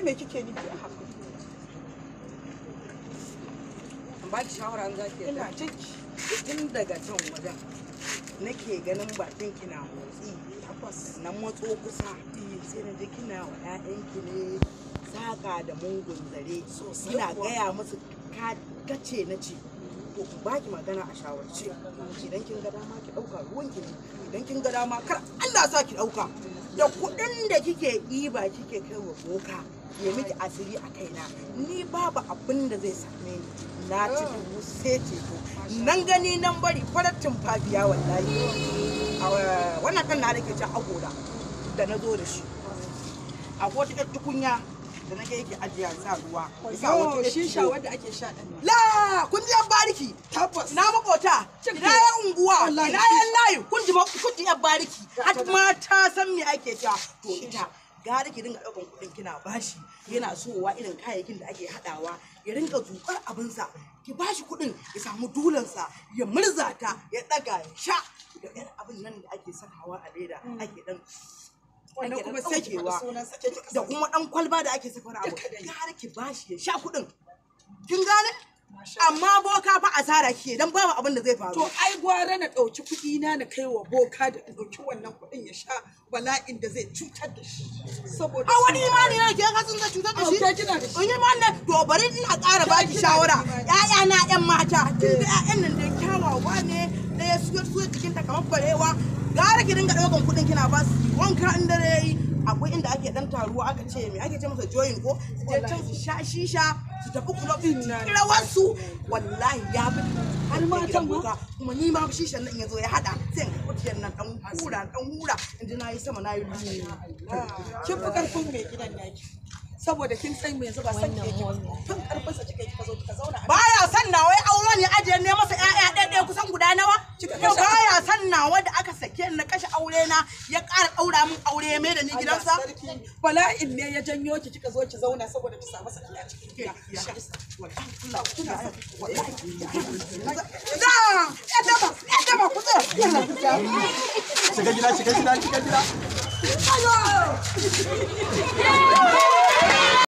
Ke me kike nufi a haka? An baki shawara an zaki Ina jinki. Tun daga can wajen nake ganin bakin ki na motsi. Tabbas. Na matso kusa sai na ji kina wa 'ya'yanki ne saka da mungun zare. Sosai Kina kuwa. gaya musu ka kace na ce. To in baki magana a shawarce. Idan kin ga dama ki ɗauka ruwan ki ne. Idan kin ga dama kar Allah sa ki ɗauka. Da kuɗin da kike ɗiba kike kai wa boka ya miki asiri a kaina. Ni babu abin da zai same ni. Na ci dubu sai ceto. Nan gani nan bari farar tumfafiya wallahi. Wannan kan na da ke ci agoda da na zo da shi. Akwai wata 'yar tukunya da nake yake ajiya sa ruwa. Ya sa wata Yo, 'yar shisha tilo. wadda ake sha ɗin nan. La kun ji yan bariki. Tabbas. Ina makota, Cin ina yan unguwa, Wallahi ina yan layi, kun ji yan bariki. Har ma ta san me ake cewa. To ita gara ki dinga ɗaukan kuɗin kina bashi yana sowa irin kayayyakin da ake haɗawa ya rinka zuƙar abinsa ki bashi kuɗin ya samu dulansa ya murza ta ya ɗaga ya sha da ƴar abin nan da ake sakawa a leda ake ɗan Wannan ake kuma ɗan sai ki faɗi ɗaukewa. sunansa, ke kika Da sani. kuma ɗan kwalba da ake saka wani abu Duka dai. gara ki bashi ya sha kuɗin kin gane. Masha Amma boka fa asara kike dan babu abin da zai faru. To ai gwara na ɗauki kuɗi na na kai wa boka da in ɗauki wannan kuɗin ya sha bala'in da zai cutar da shi. Saboda A wani imani ne ke kasan zai cutar da shi? Au, ke kina da shi. In imani ne to bari ina ƙara baki kina da shawara. imani. Ƴaƴa na ƴan mata, kin ga ƴaƴan nan da kyawawa ne, ɗaya suyar suyar jikinta kamar barewa. Gara ki dinga ɗaukan kuɗin kina ba su wanka in dare yayi. Akwai inda ake ɗan taruwa aka ce me ake ce masa join ko su je can su sha shisha su tafi club su rawar su wallahi ya fi har matan ma? boka. Kuma ni ma shishan nan in yazo ya hada sai in karɓi tiyan nan ɗan hura ɗan hura in ji nayi sama nayi lu. Kin fi ƙarfin mai gidan naki. Saboda kin san me yanzu ba san ke yake ba. Fin ƙarfin sa kika yi kika zo kika zauna a nan. Baya son nawa ya auro ne ajiye ne masa ƴaƴa ɗaya ɗaya kusan guda nawa. Kika To kashe- baya son nawa da aka sake ni na kashe aure na ya ƙara ɗaura min aure ya mai da ni gidansa. Allah sarki. Bala'in ne ya janyo ki kika zo ki zauna saboda ki samu saki a cikin gida. Da! Ya daba! Ya daba ku tsaya! Shiga gida, shiga gida, shiga gida. Ayo!